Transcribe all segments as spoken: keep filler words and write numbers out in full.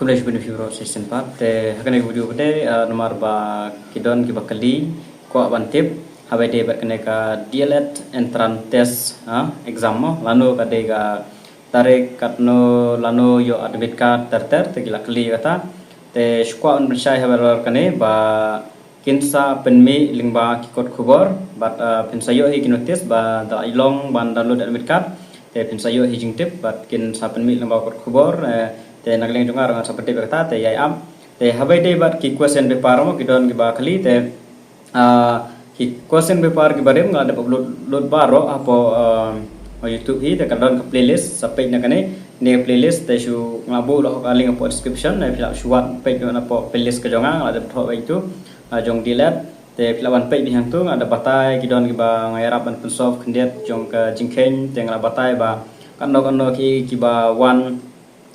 Khublei shibun ïa phi baroh shisien pat. Te ha kane ka video pat, ah, namar ba ki don kiba kylli kwah ban tip haba ïadei bad kane ka D L Ed entrance test, ah, exam mo, lano ka dei ka tarik, katno lano ïoh admit card ter ter, te ki la kylli kata. Te shu kwah ban pynshai ha baroh kane ba kin sa pynmih lyngba ki kot khubor bad, ah, phin sa ïoh hi ki notice ba da la long ban download admit card, te phin sa ïoh hi jingtip bad kin sa pynmih lyngba kot khubor, eh, te na ka liang jong nga ruh ngan sa pyntip ïa kata, te ïai ap. Te haba ïadei bad ki question paper mo, ki don kiba kylli, te, ah, ki question paper kiba rim nga la dep upload, upload baroh hapoh, ah, YouTube hi, te ka don ka playlist, sa peit na kane, ne ka playlist, te shu nga buh noh ka link hapoh description, ne phi lah shu wad peit noh hapoh playlist ka jong nga, nga la dep thoh beit tu, ah, jong D L Ed. Te phi lah ban peit beit hangtu, nga da batai ki don kiba nga ïarap ban pynsolve khyndiat jong ka jingkheiñ, te nga la batai ba katno katno ki, kiba wan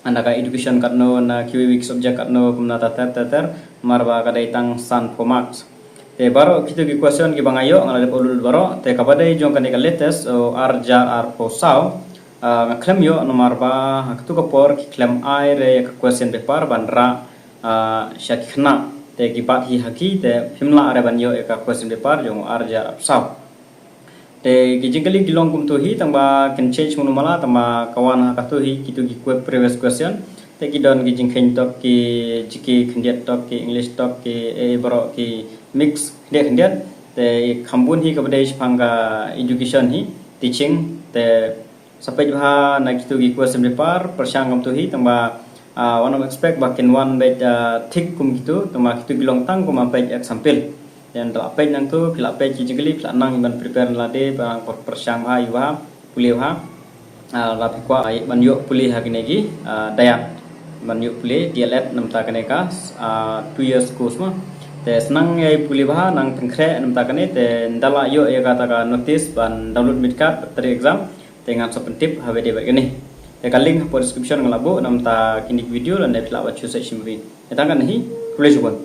na ka education, katno na kiwei kiwei ki subject, katno kumna ter ter ter ter, namar ba ka dei tang sanphew marks. Te baroh kitu ki question kiba nga ïoh nga la dep upload baroh, te kaba dei jong kane ka latest, oh, ar hajar arphew saw, ah, nga khlem ïoh namar ba ha katu ka por ki khlem ai re ïa ka question paper ban rah, ah, sha ki khynnah, te ki bat hi ha ki, te phim lah re ban ïoh ïa ka question paper jong ar hajar arphew saw. Te ki jingkylli ki long kumtu hi, tang ba kin change mano mala, tang ba ka wan ha katu hi kitu ki que-, previous question. Te ki don ki jingkheiñ tok, ki G K khyndiat tok, ki English tok, ki, eh, baroh ki mix khyndiat khyndiat. Te kham bun hi kaba dei shaphang ka education hi, teaching, te sa peit bha na kitu ki question paper, pyrshang kumtu hi, tang ba, ah, wat nym expect ba kin wan beit, ah, thik kum kitu, tang ba kitu ki long tang kum peit example. Te da la peit nangtu, phi la peit ki jingkylli, phi la nang ban prepare lade, ba por pyrshang bha, ïoh bha, pule bha. Ah, la phi kwah, ah, ban ïoh pule ha kine ki, ah, dayat. Ban ïoh pule D L Ed namar kane ka, ah, two years course mo. Te sa nang ïai pule bha, nang pynkhreh namar kane, te ynda la ïoh ïa kata ka notice ban download admit card, tarik exam, te ngan sa pyntip haba ïadei bad kane. Te ka link hapoh description nga la buh namar kine ki video, lane phi lah ban shu search shim beit. Te tang kane hi, khublei shibun.